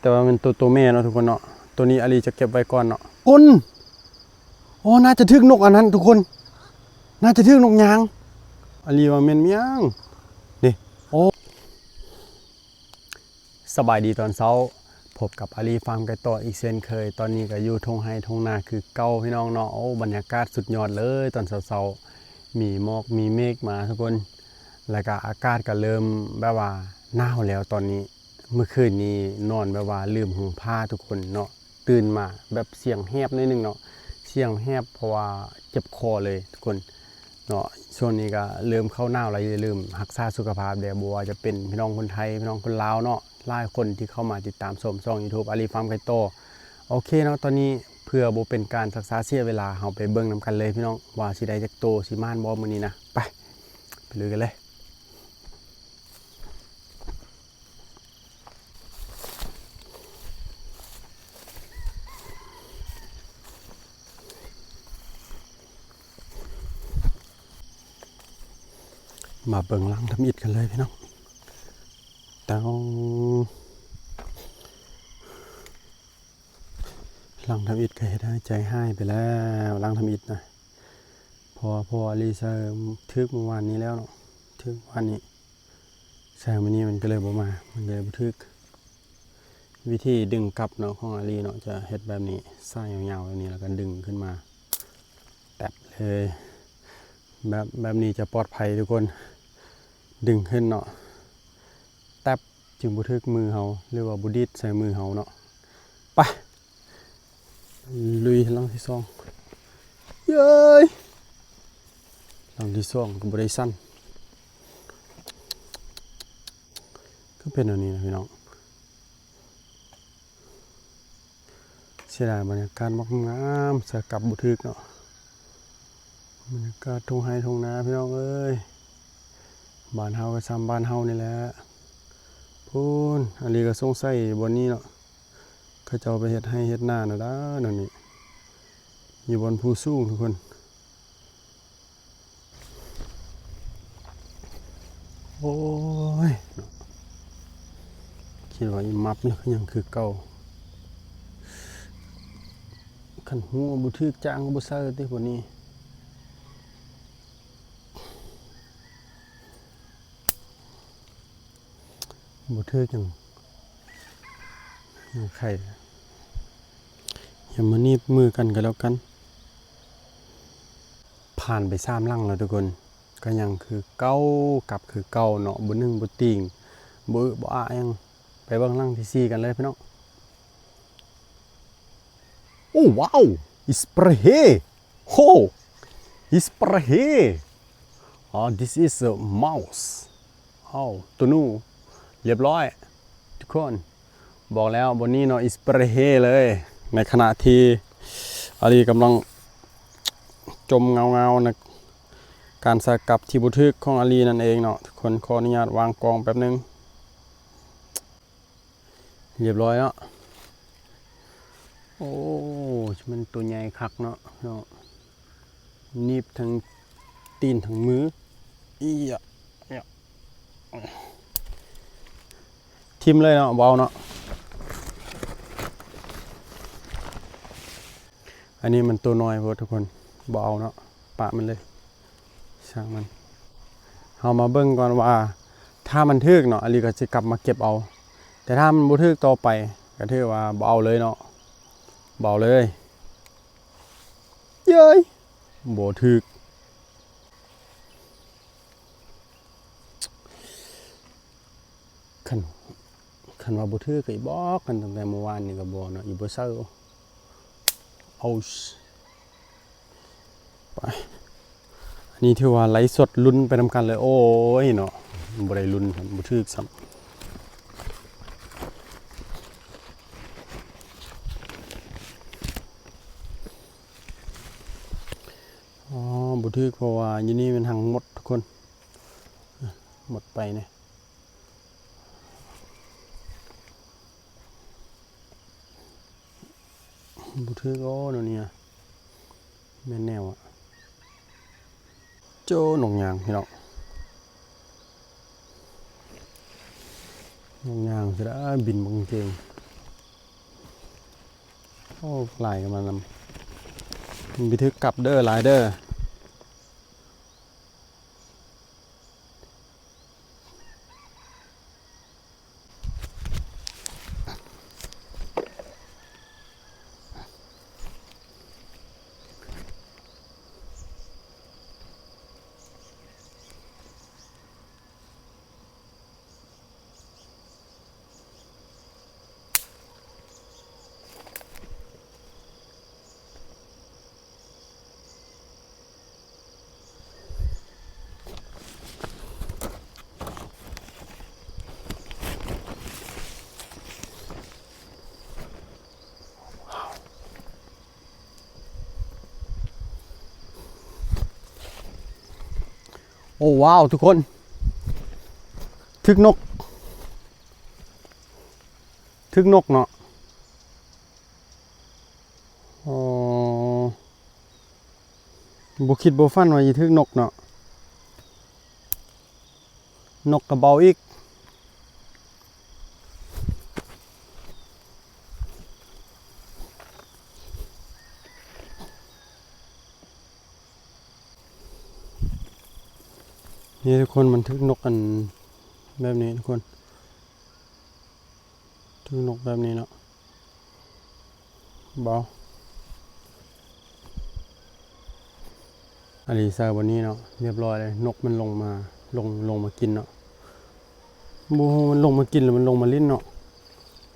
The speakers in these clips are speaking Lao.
ແຕ່ວ່າແມ່ນໂຕ ໂຕແມ່ເນາະທຸກຄົນເນາະ. ໂຕນີ້ອາລີຈະເກັບໄວ້ກ່ອນເນາະ. ຄົນ ໂອ້ ໜ້າຈະຖືກນົກອັນນັ້ນທຸກຄົນ. ໜ້າຈະຖືກນົກຍາງ. ອາລີວ່າແມ່ນຫຍັງເດ້. ໂອ້ ສະບາຍດີຕອນເຊົ້າ. ພົບກັບອາລີຟາມໄກ່ຕໍ່ອີກເຊັ່ນເຄີຍ. ຕອນນີ້ກໍຢູ່ທົ່ງໄຮ່ທົ່ງນາຄືເກົ່າພີ່ນ້ອງເນາະ. ໂອ້ ບັນຍາກາດສຸດຍອດເລີຍຕອນເຊົ້າໆ. ມີໝອກມີເມກມາທຸກຄົນ. ແລ້ວກໍອາກາດກໍເລີ່ມແບບວ່າໜາວແລ້ວຕອນນີ້. ເມື່ອຄືນນີ້ນອນແບບວ່າລືມຫຸງຜ້າທຸກຄົນເນາະ. ຕື່ນມາແບບສຽງແຫບໜ້ອຍໜຶ່ງເນາະ. ສຽງແຫບເພາະວ່າເຈັບຄໍເລີຍທຸກຄົນເນາະ. ຊ່ວງນີ້ກໍເລີ່ມເຂົ້າໜາວແລ້ວ. ຢ່າລືມຮັກສາສຸຂະພາບເດີ້. ບໍ່ວ່າຈະເປັນພີ່ນ້ອງຄົນໄທ ພີ່ນ້ອງຄົນລາວເນາະ. ຫຼາຍຄົນທີ່ເຂົ້າມາຕິດຕາມຊົມຊ່ອງຢູທູບອາລີຟາມໄກ່ຕໍ່. ໂອເຄເນາະ. ຕອນນີ້ເພື່ອບໍ່ເປັນການຊັກຊ້າເສຍເວລາ ເຮົາໄປເບິ່ງນຳກັນເລີຍພີ່ນ້ອງ ວ່າຊິໄດ້ຈັກໂຕ ຊິໝານບໍ່ມື້ນີ້ນະ. ໄປ ໄປລຸຍກັນເລີຍ. ມາເບິ່ງຫຼັງທຳອິດກັນເລີຍພີ່ນ້ອງ. ເຕົ້າ ຫຼັງທຳອິດກໍເຮັດໃຫ້ໃຈຫາຍໄປແລ້ວ ຫຼັງທຳອິດນະ. ເພາະວ່າ ເພາະວ່າອາລີໃສ່ຖືກມື້ວານນີ້ແລ້ວເນາະ. ຖືກວານນີ້ ໃສ່ມື້ນີ້ມັນກໍເລີຍບໍ່ມາ ມັນກໍເລີຍບໍ່ຖືກ. ວິທີດຶງກັບເນາະ ຂອງອາລີເນາະ ຈະເຮັດແບບນີ້ ສາຍຍາວໆແບບນີ້ ແລ້ວກໍດຶງຂຶ້ນມາ ແຕັບເລີຍ. ແບບ ແບບນີ້ຈະປອດໄພທຸກຄົນ. ດຶງຂຶ້ນເນາະ ແຕັບ ຈຶ່ງບໍ່ຖືກມືເຮົາ ຫຼືວ່າບໍ່ດີດໃສ່ມືເຮົາເນາະ. ໄປ ລຸຍຫຼັງທີສອງ. ເອີຍ ຫຼັງທີສອງກໍບໍ່ໄດ້ສັ່ນ. ຄືເປັນແນວນີ້ນະພີ່ນ້ອງ. ເສຍດາຍບັນຍາກາດບັກງາມ ໃສ່ກັບບໍ່ຖືກເນາະ. ບັນຍາກາດທົ່ງໄຮ່ທົ່ງນາພີ່ນ້ອງເອີຍ. ບ້ານເຮົາກໍຊ່ຳບ້ານເຮົານີ້ແຫຼະ. ພຸ້ນ ອາລີກໍສົງໄສບ່ອນນີ້ເນາະ. ເຂົາເຈົ້າໄປເຮັດໄຮ່ເຮັດນານະດາ ແນວນີ້ ຢູ່ບ່ອນພູສູງທຸກຄົນ. ໂອ້ຍ ເນາະ ຄິດວ່າອີ່ມັບນີ້ຄືຍັງຄືເກົ່າ. ຄັນຮູ້ວ່າບໍ່ຖືກຈ້າງກໍບໍ່ໃສ່ຕິ ບາດນີ້. ບໍ່ຖືກຫຍັງ ຍັງໄຂ ຢ່າມາໜີບມືກັນກໍແລ້ວກັນ. ຜ່ານໄປສາມຫຼັງແລ້ວທຸກຄົນ ກໍຍັງຄືເກົ່າ ກັບຄືເກົ່າເນາະ ບໍ່ໜຶ່ງບໍ່ຕິ່ງ ບໍ່ອຶບໍ່ອະຫຍັງ. ໄປເບິ່ງຫຼັງທີສີ່ກັນເລີຍພີ່ນ້ອງ. ໂອ້ ວ້າວ ອິສປະເຮ ໂຮ ອິສປະເຮ. ອໍ this is a mouse. ອ້າວ ໂຕໜູ ລຽບຮ້ອຍທຸກຄົນ. ບອກແລ້ວບ່ອນນີ້ເນາະ ອິສປະເຮເລີຍ. ໃນຂະນະທີ່ອາລີກຳລັງຈົ່ມເງົາໆ ໃນການສະກັບທີ່ບໍ່ຖືກຂອງອາລີນັ້ນເອງເນາະທຸກຄົນ. ຂໍອະນຸຍາດວາງກ້ອງແປັບໜຶ່ງ. ລຽບຮ້ອຍເນາະ. ໂອ້ ມັນໂຕໃຫຍ່ຄັກເນາະ ເນາະ ໜີບທັງຕີນທັງມື. ອີຍະ ຖິ້ມເລີຍເນາະ ບໍ່ເອົາເນາະ. ອັນນີ້ມັນໂຕນ້ອຍໂພດທຸກຄົນ ບໍ່ເອົາເນາະ ປະມັນເລີຍ ຊ່າງມັນ. ເຮົາມາເບິ່ງກ່ອນວ່າ ຖ້າມັນຖືກເນາະ ອາລີກໍຊິກັບມາເກັບເອົາ ແຕ່ຖ້າມັນບໍ່ຖືກຕໍ່ໄປ ກໍຖືວ່າບໍ່ເອົາເລີຍເນາະ ບໍ່ເອົາເລີຍ. ເຢີ້ຍ ບໍ່ຖືກ. ຄັນ ຄັນວ່າບໍ່ຖືກກໍອີບອກກັນຕັ້ງແຕ່ມື້ວານນີ້ກໍບໍ່ເນາະ ອີບໍ່ເຊີ. ເອົາ ໄປ ອັນນີ້ຖືວ່າໄລຟ໌ສົດລຸ້ນໄປນຳກັນເລີຍ. ໂອ້ຍເນາະ ບໍ່ໄດ້ລຸ້ນຊ້ຳ ບໍ່ຖືກຊ້ຳ. ອໍ ບໍ່ຖືກ ເພາະວ່າຢູ່ນີ້ແມ່ນຮັງມົດທຸກຄົນ ໝົດໄປນີ້. ບໍ່ຖືກ. ໂອ້ ແນວນີ້ນະ ແມ່ນແນວອະ ໂຈ້ ນົກຍາງພີ່ນ້ອງ ນົກຍາງຊິໄດ້ບິນບັກເກັ່ງ. ໂອ້ ຫຼາຍກັນມານຳ ມີຖືກກັບເດີ ຫຼາຍເດີ. ໂອ້ ວ້າວ ທຸກຄົນ ຖືກນົກ ຖືກນົກເນາະ. ອໍ ບໍ່ຄິດບໍ່ຝັນວ່າຊິຖືກນົກເນາະ. ນົກກະເບົາອີກ. ນີ້ທຸກຄົນ ມັນຖືກນົກອັນແບບນີ້ທຸກຄົນ. ຖືກນົກແບບນີ້ເນາະ ເບົາ. ອາລີໃສ່ບ່ອນນີ້ເນາະ ລຽບຮ້ອຍເລີຍ. ນົກມັນລົງມາ ລົງ ລົງມາກິນເນາະ. ບໍ່ຮູ້ມັນລົງມາກິນ ຫຼື ມັນລົງມາຫຼິ້ນເນາະ.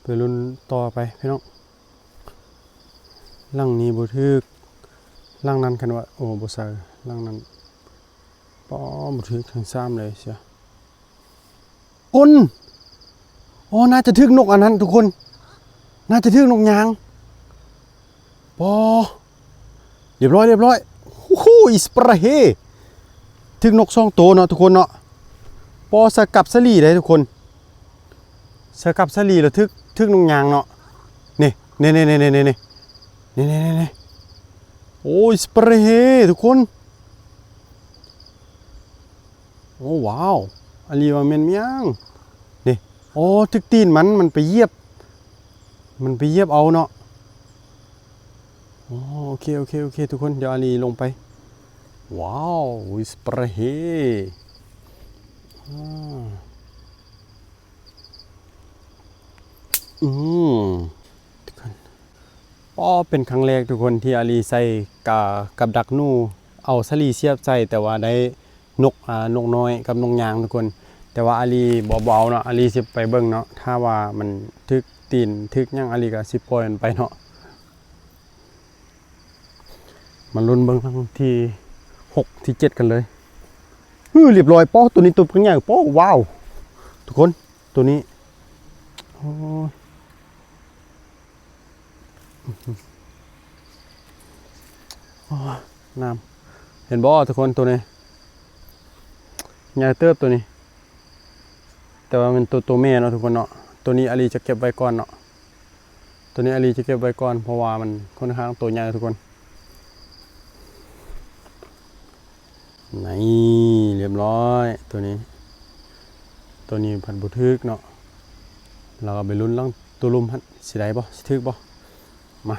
ໄປລຸ້ນຕໍ່ໄປພີ່ນ້ອງ. ຫຼັງນີ້ບໍ່ຖືກ ຫຼັງນັ້ນຄັນວ່າ ໂອ້ ບໍ່ໃສ່ ຫຼັງນັ້ນ ປໍ ບໍ່ຖືກທັງສາມເລີຍເຊຍ. ອົນ ໂອ້ ໜ້າຈະຖືກນົກອັນນັ້ນທຸກຄົນ ໜ້າຈະຖືກນົກຍາງ. ປໍ ລຽບຮ້ອຍ ລຽບຮ້ອຍ. ໂອ້ໂຫ ອິດສະປະເຮ ຖືກນົກສອງໂຕເນາະທຸກຄົນເນາະ. ປໍ ສະກັບສະຫຼີໄດ໋ທຸກຄົນ ສະກັບສະຫຼີແລ້ວຖືກ ຖືກນົກຍາງເນາະ. ນີ້ ນີ້ໆໆໆ ນີ້ໆໆ ໂອ້ຍ ສະປະເຮ ທຸກຄົນ. ໂອ້ ວ້າວ ອາລີວ່າແມ່ນຫຍັງນີ້. ໂອ້ ຖືກຕີນມັນ ມັນໄປຢຽບ ມັນໄປຢຽບເອົາເນາະ. ໂອ້ ໂອເຄ ໂອເຄ ໂອເຄ ທຸກຄົນ ດຽວອາລີລົງໄປ. ວ້າວ ວິສປະເຮ ອາ ອືມ ທຸກຄົນ ອໍ ເປັນຄັ້ງແລກທຸກຄົນ ທີ່ອາລີໃສ່ກະ ກັບດັກໜູ ເອົາສາລີສຽບໃສ່ ແຕ່ວ່າໄດ້ນົກ ອາ ນົກນ້ອຍກັບນົກຍາງທຸກຄົນ. ແຕ່ວ່າອາລີບໍ່ ບໍ່ເອົາເນາະ ອາລີຊິໄປເບິ່ງເນາະ ຖ້າວ່າມັນຖືກຕີນຖືກຫຍັງ ອາລີກໍຊິປ່ອຍມັນໄປເນາະ. ມາລຸ້ນເບິ່ງຄັ້ງທີຫົກ ທີເຈັດກັນເລີຍ. ຮື ລຽບຮ້ອຍ ປໍ ໂຕນີ້ໂຕບັກໃຫຍ່ ປໍ ວ້າວ ທຸກຄົນ ໂຕນີ້ ໂອ້ຍ ໂອ້ຍ ນ້ຳ ເຫັນບໍ່ທຸກຄົນ ໂຕນີ້ໃຫຍ່ເຕີບ ໂຕນີ້ ແຕ່ວ່າແມ່ນໂຕ ໂຕແມ່ເນາະທຸກຄົນເນາະ. ໂຕນີ້ອາລີຈະເກັບໄວ້ກ່ອນເນາະ ໂຕນີ້ອາລີຈະເກັບໄວ້ກ່ອນ ເພາະວ່າມັນຂ້ອນຂ້າງໂຕໃຫຍ່ທຸກຄົນ. ນີ້ ລຽບຮ້ອຍ ໂຕນີ້ ໂຕນີ້ພັດບໍ່ຖືກເນາະ. ລາວກໍໄປລຸ້ນຫຼັງໂຕລຸ່ມຫັ້ນ ຊິໄດ້ບໍ່ ຊິຖືກບໍ່. ມາ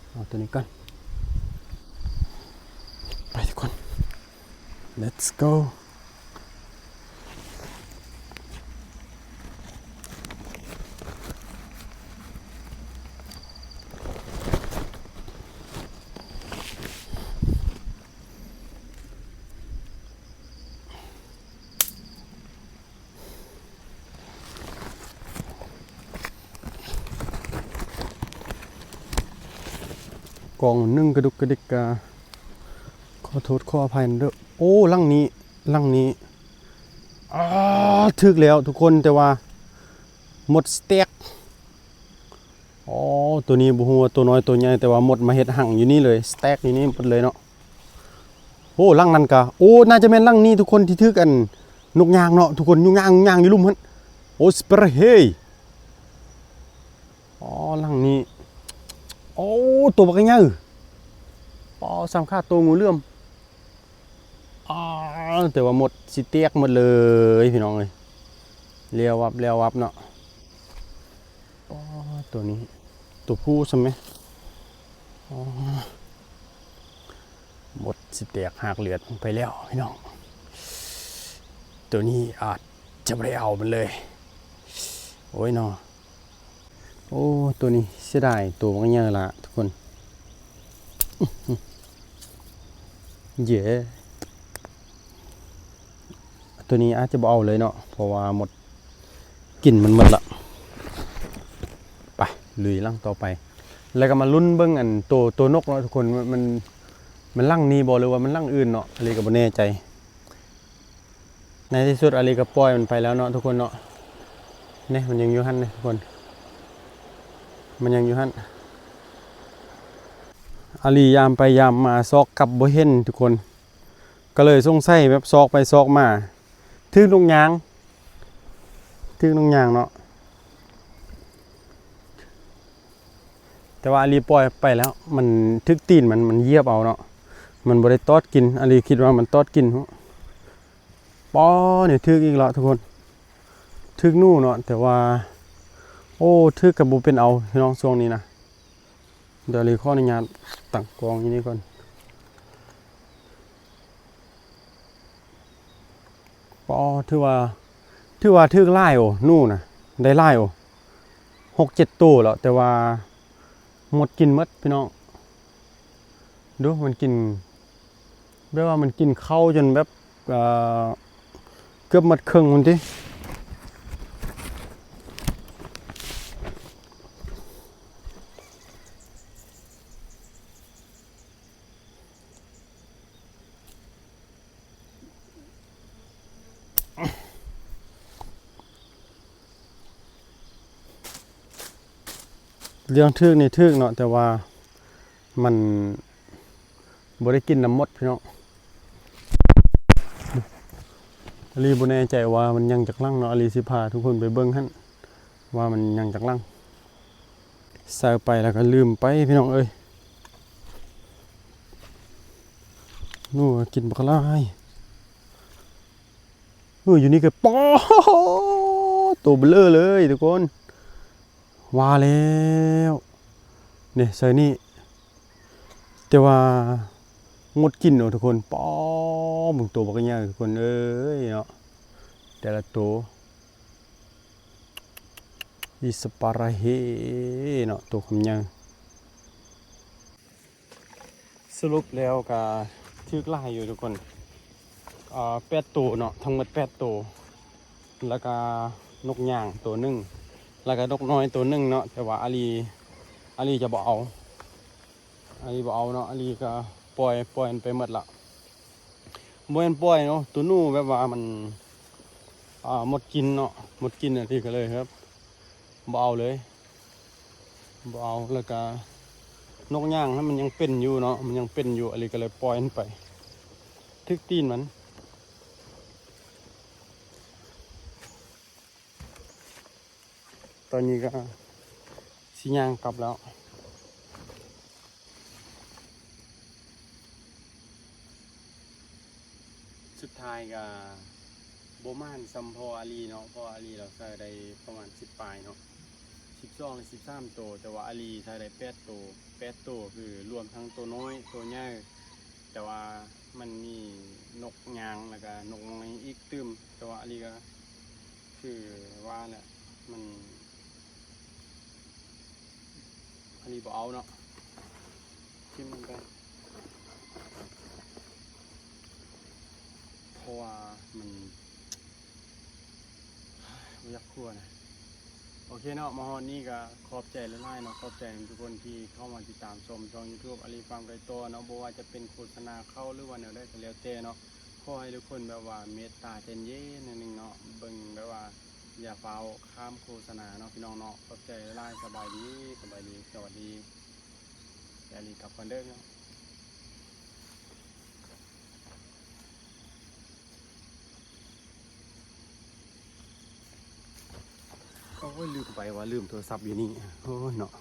ເອົາໂຕນີ້ກ່ອນ ໄປທຸກຄົນ ເລັດໂກ. ກອງໜຶ່ງກະດຸກກະດິກກະ ຂໍໂທດຂໍອະໄພນຳເດີ. ໂອ້ ຫຼັງນີ້ ຫຼັງນີ້ ອາ ຖືກແລ້ວທຸກຄົນ ແຕ່ວ່າມົດສະແຕັກ. ອໍ ໂຕນີ້ບໍ່ຮູ້ວ່າໂຕນ້ອຍໂຕໃຫຍ່ ແຕ່ວ່າມົດມາເຮັດຮັງຢູ່ນີ້ເລີຍ ສະແຕັກຢູ່ນີ້ໝົດເລີຍເນາະ. ໂອ້ ຫຼັງນັ້ນກະ ໂອ້ ໜ້າຈະແມ່ນຫຼັງນີ້ທຸກຄົນ ທີ່ຖືກອັນນົກຍາງເນາະທຸກຄົນ ຍຸງຍາງ ຍຸງຍາງຢູ່ລຸ່ມຫັ້ນ. ໂອ້ ສະປະເຮ ອໍ ຫຼັງນີ້ ໂອ້ ໂຕບັກໃຫຍ່ ປໍ ສ່ຳຂາໂຕງູເຫຼື້ອມ. ອາ ແຕ່ວ່າມົດຊິແຕກໝົດເລີຍພີ່ນ້ອງເອີຍ ແລ້ວວັບ ແລ້ວວັບເນາະ. ອໍ ໂຕນີ້ ຕົວຜູ້ຊັ້ນແມະ. ອໍ ໝົດ ຊິແຕກຫາກເລືອດໄປແລ້ວພີ່ນ້ອງ. ໂຕນີ້ອາດຈະບໍ່ໄດ້ເອົາມັນເລີຍ. ໂອ້ຍເນາະ. ໂອ້ ໂຕນີ້ເສຍດາຍ ໂຕບັກໃຫຍ່ລະທຸກຄົນ. ເຢ ໂຕນີ້ອາດຈະບໍ່ເອົາເລີຍເນາະ ເພາະວ່າໝົດ ກິນມັນໝົດລະ. ໄປ ລຸຍຫຼັງຕໍ່ໄປ ແລ້ວກໍມາລຸ້ນເບິ່ງອັນໂຕ ໂຕນົກເນາະທຸກຄົນ. ມັນ ມັນ ມັນຫຼັງນີ້ບໍ່ ຫຼືວ່າມັນຫຼັງອື່ນເນາະ ອາລີກໍບໍ່ແນ່ໃຈ. ໃນທີ່ສຸດອາລີກໍປ່ອຍມັນໄປແລ້ວເນາະທຸກຄົນເນາະ. ນີ້ ມັນຍັງຢູ່ຫັ້ນເດ້ທຸກຄົນ ມັນຍັງຢູ່ຫັ້ນ. ອາລີຍາມໄປຍາມມາ ຊອກກັບບໍ່ເຫັນທຸກຄົນ ກໍເລີຍສົງໄສ ແບບຊອກໄປຊອກມາ ຖືກນົກຍາງ ຖືກນົກຍາງເນາະ. ແຕ່ວ່າອາລີປ່ອຍໄປແລ້ວ ມັນຖືກຕີນມັນ ມັນຢຽບເອົາເນາະ ມັນບໍ່ໄດ້ຕອດກິນ. ອາລີຄິດວ່າມັນຕອດກິນ. ປໍ ນີ້ຖືກອີກແລ້ວທຸກຄົນ ຖືກໜູເນາະ. ແຕ່ວ່າ ໂອ້ ຖືກກໍບໍ່ເປັນເອົາພີ່ນ້ອງ ຊ່ວງນີ້ນະ. ດຽວລີຂໍອະນຸຍາດຕັ້ງກ້ອງຢູ່ນີ້ກ່ອນ. ປໍ ຖືວ່າ ຖືວ່າຖືກຫຼາຍໂອ ໜູນະ ໄດ້ຫຼາຍໂອ ຫົກເຈັດໂຕແລ້ວ ແຕ່ວ່າມົດກິນໝົດພີ່ນ້ອງ. ດູ ມັນກິນ ແບບວ່າມັນກິນເຂົ້າຈົນແບບ ເອີ ເກືອບໝົດເຄິ່ງພຸ້ນຕິ. ເລື່ອງຖືກນີ້ຖືກເນາະ ແຕ່ວ່າມັນ ບໍ່ໄດ້ກິນນຳໝົດພີ່ນ້ອງ. ອາລີບໍ່ແນ່ໃຈວ່າມັນຍັງຈັກຫຼັງເນາະ. ອາລີຊິພາທຸກຄົນໄປເບິ່ງຫັ້ນວ່າມັນຍັງຈັກຫຼັງ. ໃສ່ໄປແລ້ວກໍລືມໄປພີ່ນ້ອງເອີຍ. ໜູກໍກິນບັກຫຼາຍ. ເອີ ຢູ່ນີ້ກໍ ປໍ ໂຕເບົເລີເລີຍທຸກຄົນ. ວ່າແລ້ວ ນີ້ ໃສ່ນີ້ ແຕ່ວ່າມົດກິນເນາະທຸກຄົນ. ປໍ ເບິ່ງໂຕບັກໃຫຍ່ທຸກຄົນເອີຍເນາະ ແຕ່ລະໂຕ. ອີສະປາຣະເຮເນາະ ໂຕຄຳໃຫຍ່. ສະຫຼຸບແລ້ວກະຖືກຫຼາຍຢູ່ທຸກຄົນ ເອີ ແປດໂຕເນາະ ທັງໝົດແປດໂຕ ແລ້ວກະນົກຍາງໂຕໜຶ່ງ ແລ້ວກະນົກນ້ອຍໂຕໜຶ່ງເນາະ. ແຕ່ວ່າອາລີ ອາລີຈະບໍ່ເອົາ ອາລີບໍ່ເອົາເນາະ ອາລີກະປ່ອຍ ປ່ອຍມັນໄປໝົດລະ. ບໍ່ແມ່ນປ່ອຍເນາະ ໂຕໜູແບບວ່າມັນ ອ່າ ມົດກິນເນາະ ມົດກິນ ອາລີກໍເລີຍແບບບໍ່ເອົາເລີຍ ບໍ່ເອົາ. ແລ້ວກະນົກຍາງຫັ້ນມັນຍັງເປັນຢູ່ເນາະ ມັນຍັງເປັນຢູ່ ອາລີກໍເລີຍປ່ອຍມັນໄປ ຖືກຕີນມັນ. ຕອນນີ້ກໍຊິຍ່າງກັບແລ້ວ. ສຸດທ້າຍກໍບໍ່ໝານສ່ຳພໍ່ອາລີເນາະ ເພາະອາລີລາວໃສ່ໄດ້ປະມານສິບປາຍເນາະ ສິບສອງຫຼືສິບສາມໂຕ ແຕ່ວ່າອາລີໃສ່ໄດ້ແປດໂຕ ແປດໂຕ ຄືລວມທັງໂຕນ້ອຍໂຕໃຫຍ່ ແຕ່ວ່າມັນມີນົກຍາງ ແລ້ວກໍນົກນ້ອຍອີກຕື່ມ ແຕ່ວ່າອາລີກໍ ຄືວ່າແຫຼະ ມັນ ອັນນີ້ບໍ່ເອົາເນາະ ຖິ້ມມັນໄປ ເພາະວ່າມັນ ບໍ່ຢາກຄົວນະ. ໂອເຄເນາະ ມາຮອດນີ້ກໍຂອບໃຈຫຼາຍໆເນາະ ຂອບໃຈທຸກຄົນທີ່ເຂົ້າມາຕິດຕາມຊົມຊ່ອງ YouTube ອາລີຟາມໄກ່ຕໍ່ເນາະ ບໍ່ວ່າຈະເປັນໂຄສະນາເຂົ້າ ຫຼືວ່າແນວໃດກໍແລ້ວແຕ່ເນາະ ຂໍໃຫ້ທຸກຄົນແບບວ່າເມດຕາໃຈເຢັນໜ້ອຍໜຶ່ງເນາະ ເບິ່ງແບບວ່າ ຢ່າຟ້າວຂ້າມໂຄສະນາເນາະ ພີ່ນ້ອງເນາະ. ຂອບໃຈຫຼາຍໆ ສະບາຍດີ ສະບາຍດີ ສະຫວັດດີ ແອລີກັບກັນເດີເນາະ. ໂອ້ຍ ລືມໄປວ່າລືມໂທລະສັບຢູ່ນີ້ ໂອ້ຍເນາະ.